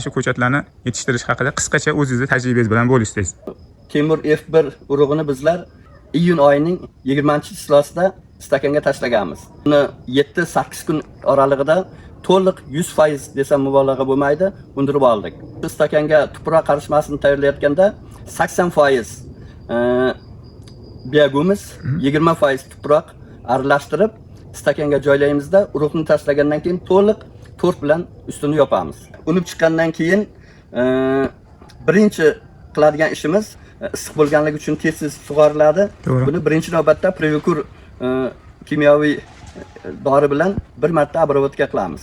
Shu ko'chatlarni yetishtirish haqida qisqacha o'zingizni tajribangiz bilan bo'lishsangiz. Temur F1 urug'ini bizlar iyun oyining 20-chislosida stakanga tashlaganmiz. Uni 7-8 kun oralig'ida to'liq 100% desam mubolag'a bo'lmaydi, undirib oldik. Stakanga tuproq qarishmasini tayyorlayotganda 80% biogumus, 20% tuproq aralashtirib stakanga joylaymizda, urug'ni tashlagandan keyin to'liq to'rt bilan ustini yopamiz. Unib chiqqandan keyin birinchi qiladigan ishimiz issiq bo'lganligi uchun tez-tez sug'oriladi. To'g'ri. Buni birinchi navbatda Previkur kimyoviy dori bilan bir marta обработка qilamiz.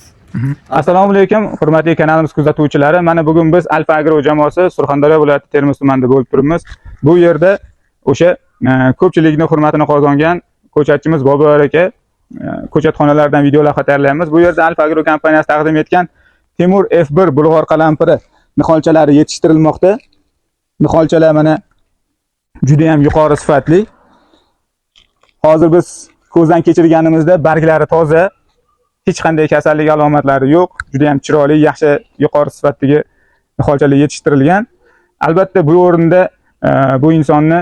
Assalomu alaykum, hurmatli kanalimiz kuzatuvchilari. Mana bugun biz Alfa Agro jamoasi Surxondaryo viloyati Termiz tumanida bo'lib turibmiz. Bu yerda o'sha ko'pchilikni hurmatini qozongan ko'chatchimiz Boboyor aka ko'chatxonalardan video lavha tayyorlaymiz. Bu yerda Alfa Agro kompaniyasi taqdim etgan Temur F1 bulg'or qalampiri niholchalari yetishtirilmoqda. Niholchalar mana juda ham yuqori sifatli. Hozir biz ko'zdan kechirganimizda barglari toza, hech qanday kasallik alomatlari yo'q. Juda ham chiroyli, yaxshi, yuqori sifatdagi niholchalar yetishtirilgan. Albatta bu o'rinda bu insonni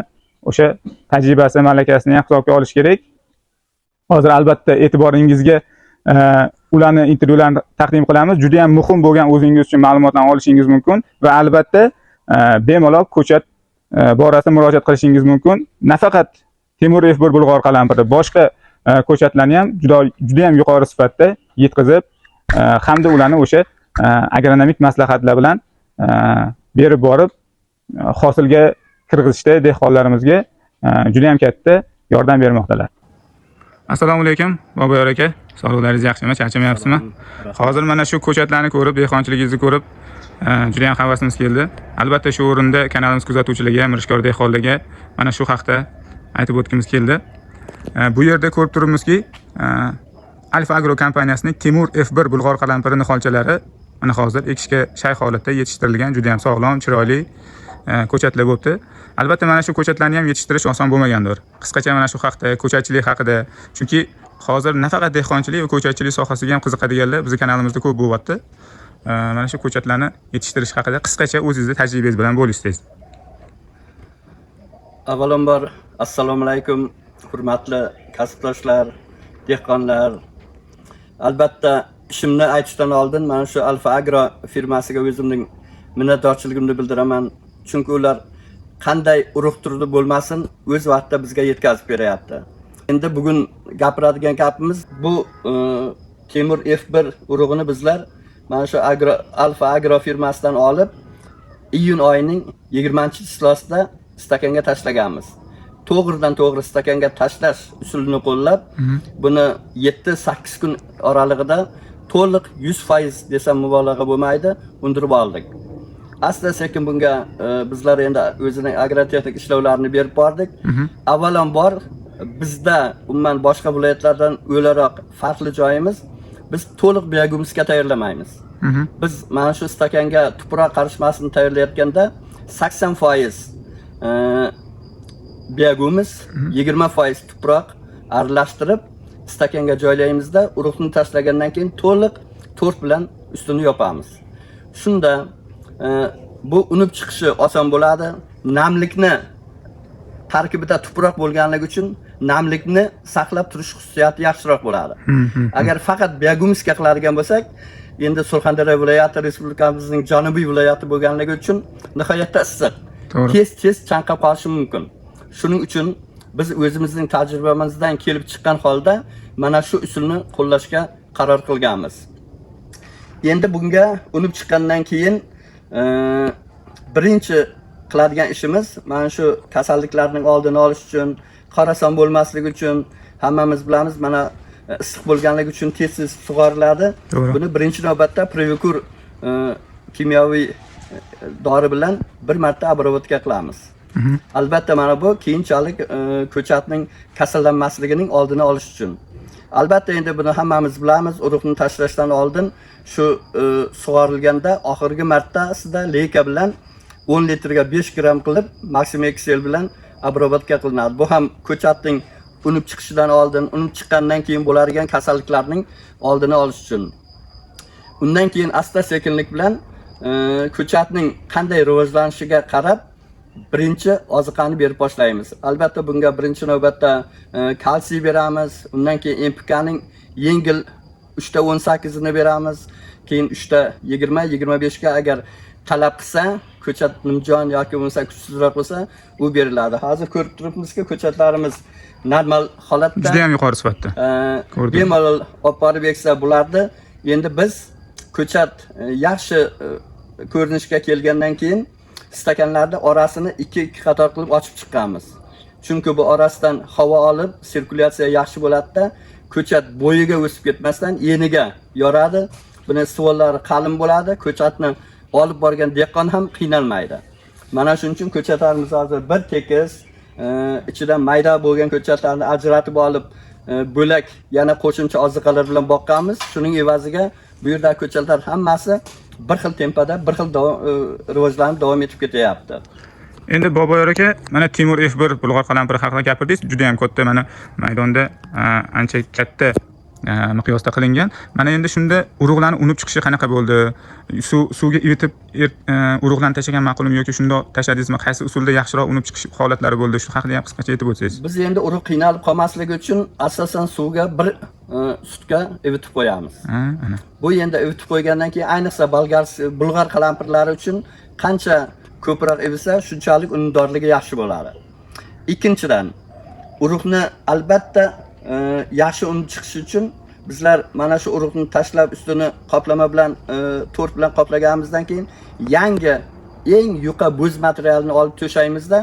o'sha tajribasi, malakasini ham hisobga olish kerak. Hozir albatta e'tiboringizga ularni intervyularini taqdim qilamiz. Juda ham muhim bo'lgan o'zingiz uchun ma'lumotlarni olishingiz mumkin va albatta bemalol ko'chat borasida murojaat qilishingiz mumkin. Nafaqat Temur F1 bulg'or qalampiri, boshqa ko'chatlarni ham juda juda ham yuqori sifatda yetkazib, hamda ularni o'sha agronomik maslahatlar bilan berib borib, hosilga kirgizishda dehqonlarimizga juda ham katta yordam bermoqdalar. Assalomu alaykum, Boboyor aka. Sog'liqlaringiz yaxshimi? Charchamayapsizmi? Hozir mana shu ko'chatlarni ko'rib, dehqonchiligingizni ko'rib, juda ham havasimiz keldi. Albatta shu o'rinda kanalimiz kuzatuvchilariga, mirishkor dehqonlarga mana shu haqda aytib o'tgimiz keldi. Bu yerda ko'rib turibmizki, Alfa Agro kompaniyasining Temur F1 bulg'or qalampiri niholchalari mana hozir ekishga shay holatda yetishtirilgan, juda ham sog'lom, chiroyli ko'chatlar bo'libdi. Albatta mana shu ko'chatlarni ham yetishtirish oson bo'lmagandir. Qisqacha mana shu haqda, ko'chatchilik haqida, chunki hozir nafaqat dehqonchilik va ko'chatchilik sohasiga ham qiziqadiganlar bizni kanalimizda ko'p bo'lyapti. Mana shu ko'chatlarni yetishtirish haqida qisqacha o'zingizni tajribangiz bilan bo'lishsangiz. Avvalambor assalomu alaykum, hurmatli kasbdoshlar, dehqonlar. Albatta ishimni aytishdan oldin mana shu Alfa Agro firmasiga o'zimning minnatdorchiligimni bildiraman. Chunki ular qanday urug' turdi bo'lmasin, o'z vaqtida bizga yetkazib beryapti. Endi bugun gapiradigan gapimiz bu Temur F1 urug'ini bizlar mana shu Agro Alfa Agro firmasidan olib iyun oyining 20-chislosida stakanga tashlaganmiz. To'g'ridan to'g'ri stakanga tashlash usulini qo'llab, buni 7-8 kun oralig'ida to'liq 100% desam mubolag'a bo'lmaydi, undirib oldik. Asta sekin bunga bizlar endi o'zining agrotexnik ishlovlarini berib bordik. Avvalambor bizda umuman boshqa viloyatlardan o'laroq farqli joyimiz, biz to'liq biogumusga tayyorlamaymiz. Biz mana shu stakanga tuproq qarishmasini tayyorlayotganda 80% biogumus, 20% tuproq aralashtirib stakanga joylaymizda, urug'ni tashlagandan keyin to'liq to'rt bilan ustini yopamiz. Shunda bu unib chiqishi oson bo'ladi. Namlikni tarkibida tuproq bo'lganligi uchun namlikni saqlab turish xususiyati yaxshiroq bo'ladi. Agar faqat biogumusga qiladigan bo'lsak, endi Surxondaryo viloyati respublikamizning janubiy viloyati bo'lganligi uchun nihoyatda issiq. To'g'ri. Tez-tez chanqab qolishi mumkin. Shuning uchun biz o'zimizning tajribamizdan kelib chiqqan holda mana shu usulni qo'llashga qaror qilganmiz. Endi bunga unib chiqqandan keyin birinchi qiladigan ishimiz mana shu kasalliklarning oldini olish uchun, qorason bo'lmasligi uchun hammamiz bilamiz, mana issiq bo'lganligi uchun tez-tez sug'oriladi. To'g'ri. Buni birinchi navbatda Previkur kimyoviy dori bilan bir marta обработка qilamiz. Albatta mana bu keyinchalik ko'chatning kasallanmasligining oldini olish uchun. Albatta endi buni hammamiz bilamiz, urug'ni tashlashdan oldin shu sug'orilganda oxirgi martasida leyka bilan 10 litrga 5 gramm qilib Maxim Excel bilan обработка qilinadi. Bu ham ko'chatning unib chiqishidan oldin, unib chiqqandan keyin bo'ladigan kasalliklarning oldini olish uchun. Undan keyin asta sekinlik bilan Ko'chatning qanday rivojlanishiga qarab birinchi oziqani berib boshlaymiz. Albatta bunga birinchi navbatda kalsiy beramiz, undan keyin NPKning yengil 3.18ini beramiz, keyin 3.20 25 ga agar talab qilsa, ko'chat nimjon yoki bo'lmasa kuchsizroq bo'lsa, u beriladi. Hozir ko'rib turibmizki, ko'chatlarimiz normal holatda. Juda ham yuqori sifatda. Ko'rdim. Bemalol olib borib eksa bularni. Endi biz ko'chat yaxshi ko'rinishga kelgandan keyin stakanlarni orasini ikki ikki qator qilib ochib chiqqanmiz. Chunki bu orasidan havo olib, sirkulyatsiya yaxshi bo'ladida, ko'chat bo'yiga o'sib ketmasdan eniga yoradi. Buni stvollari qalin bo'ladi, ko'chatni olib borgan dehqon ham qiynalmaydi. Mana shuning uchun ko'chatlarimiz hozir bir tekis, ichidan mayda bo'lgan ko'chatlarni ajratib olib, bo'lak yana qo'shimcha oziqalar bilan boqqanmiz. Shuning evaziga bu yerdagi ko'chatlar hammasi bir xil tempada, bir xil rivojlanib davom etib ketyapti. Endi Boboyor aka, mana Timur F1 bulg'or qalampiri haqida gapirdingiz. Juda ham katta mana maydonda ancha katta miqyosda qilingan. Mana endi shunda urug'larni unib chiqishi qanaqa bo'ldi? Suvga ivitib urug'larni tashlagan ma'qulmi yoki shundoq tashladingizmi? Qaysi usulda yaxshiroq unib chiqish holatlari bo'ldi? Shu haqida ham qisqacha aytib o'tsangiz. Biz endi urug' qiynalib qolmasligi uchun asosan suvga bir sutka ivitib qo'yamiz. Ha, ana. Bu endi ivitib qo'ygandan keyin ayniqsa bulg'ar qalampirlari uchun qancha ko'proq ivisa, shunchalik unumdorligi yaxshi bo'ladi. Ikkinchidan, urug'ni albatta yaxshi unib chiqishi uchun bizlar mana shu urug'ni tashlab ustini qoplama bilan to'rt bilan qoplaganimizdan keyin yangi eng yuqa bo'z materialni olib to'shaymizda,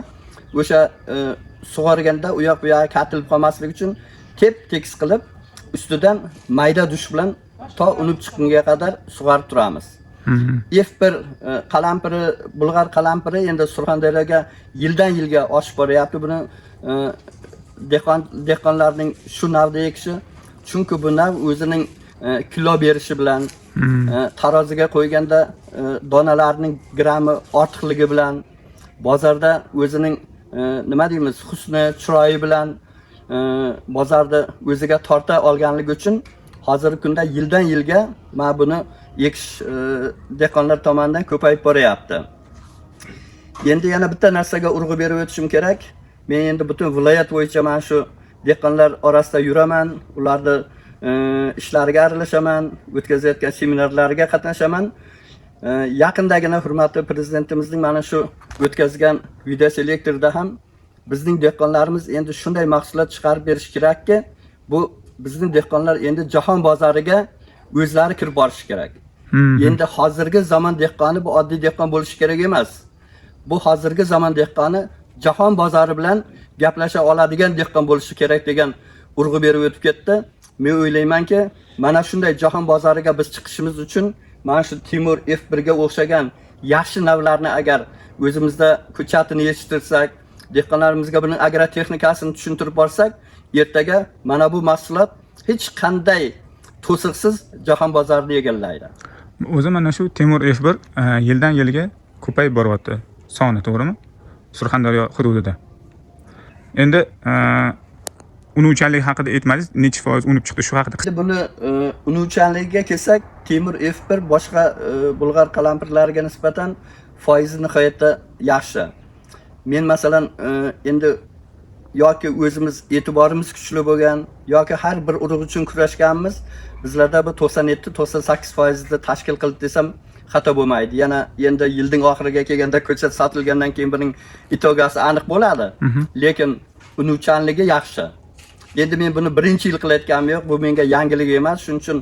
o'sha sug'organda u yoq bu yog'i katilib qolmasligi uchun tep tekis qilib ustidan mayda dush bilan to unib chiqqunga qadar sug'orib turamiz. F1 qalampiri, bulg'ar qalampiri endi Surxondaryoga yildan yilga oshib boryapti. Buni dehqonlarning shu navda ekishi, chunki bu nav o'zining kilo berishi bilan, taroziga qo'yganda donalarning grammi ortiqligi bilan, bozorda o'zining nima deymiz, husni, chiroyi bilan bozorda o'ziga torta olganligi uchun hozirgi kunda yildan yilga mana buni ekish dehqonlar tomonidan ko'payib boryapti. Endi yana bitta narsaga urg'u berib o'tishim kerak. Men endi butun viloyat bo'yicha mana shu dehqonlar orasida yuraman, ularni ishlariga aralashaman, o'tkazayotgan seminarlariga qatnashaman. Yaqindagina hurmatli prezidentimizning mana shu o'tkazgan videoselektorida ham bizning dehqonlarimiz endi shunday mahsulot chiqarib berish kerakki, bu bizning dehqonlar endi jahon bozoriga o'zlari kirib borishi kerak. Endi hozirgi zamon dehqoni bu oddiy dehqon bo'lishi kerak emas. Bu hozirgi zamon dehqoni jahon bozori bilan gaplasha oladigan dehqon bo'lishi kerak degan urg'u berib o'tib ketdi. Men o'ylaymanki, mana shunday jahon bozoriga biz chiqishimiz uchun mana shu Timur F1 ga o'xshagan yaxshi navlarni agar o'zimizda ko'chatini yetishtirsak, dehqonlarimizga buning agrotexnikasini tushuntirib borsak, ertaga mana bu mahsulot hech qanday to'siqsiz jahon bozorini egallaydi. O'zi mana shu Timur F1 yildan yilga ko'payib boryapti soni, to'g'rimi? Surxondaryo hududida. Endi unuvchanlik haqida aytmadingiz, necha foiz unib chiqdi shu haqida. Endi buni unuvchanligiga kelsak, Temur F1 boshqa bulg'ar qalampirlariga nisbatan foizi nihoyatda yaxshi. Men masalan endi yoki o'zimiz e'tiborimiz kuchli bo'lgan yoki har bir urug' uchun kurashganmiz. Bizlarda bu 97-98 foizni tashkil qildi desam xato bo'lmaydi. Yana endi yilning oxiriga kelganda ko'chat sotilgandan keyin buning итог asi aniq bo'ladi. Lekin unuvchanligi yaxshi. Endi men buni birinchi yil qilayotganim yo'q, bu menga yangilik emas. Shuning uchun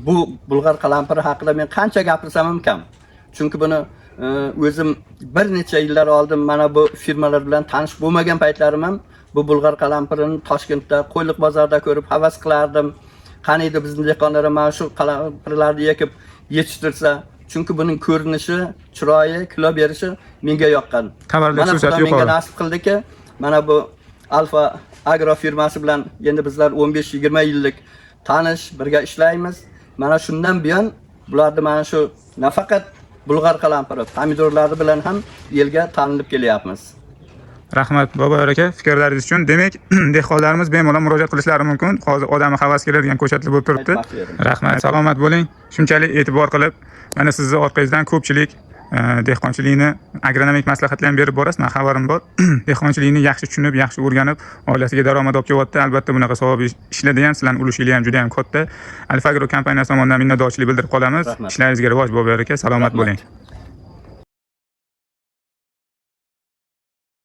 bu bulg'ar qalampiri haqida men qancha gapirsam ham kam. Chunki buni o'zim bir necha yillar oldin mana bu firmalar bilan tanish bo'lmagan paytlarim ham bu bulg'ar qalampirini Toshkentda, Qo'yliq bozorida ko'rib havas qilardim. Qaniydi bizning dehqonlar ham mana shu qalampirlarni ekib yetishtirsa, chunki buning ko'rinishi, chiroyi, kilo berishi menga yoqqan. Tovarlik Mana xususiyati Xudo menga yuqori. nasib qildiki, mana bu Alfa Agro firmasi bilan endi bizlar 15-20 yillik tanish, birga ishlaymiz. Mana shundan buyon bularni mana shu nafaqat bulg'ar qalampiri, pomidorlari bilan ham elga tanilib kelyapmiz. Rahmat, Boboyor aka, fikrlaringiz uchun. Demak, dehqonlarimiz bemalol murojaat qilishlari mumkin. Hozir odami havas keladigan ko'chatlar bo'lib turibdi. Aytmoqchi edim. Rahmat, salomat bo'ling. Shunchalik e'tibor qilib, mana sizni orqangizdan ko'pchilik dehqonchilikni agronomik maslahatlar ham berib borasiz. Men xabarim bor. Dehqonchilikni yaxshi tushunib, yaxshi o'rganib, oilasiga daromad olib kelyapti. Albatta bunaqa savob ishlarda ham sizlarning ulushingiz ham juda ham katta. Alfa Agro kompaniyasi tomonidan minnatdorchilik bildirib qolamiz. Rahmat. Ishlaringizga rivoj, Boboyor aka, salomat Rahmat. bo'ling.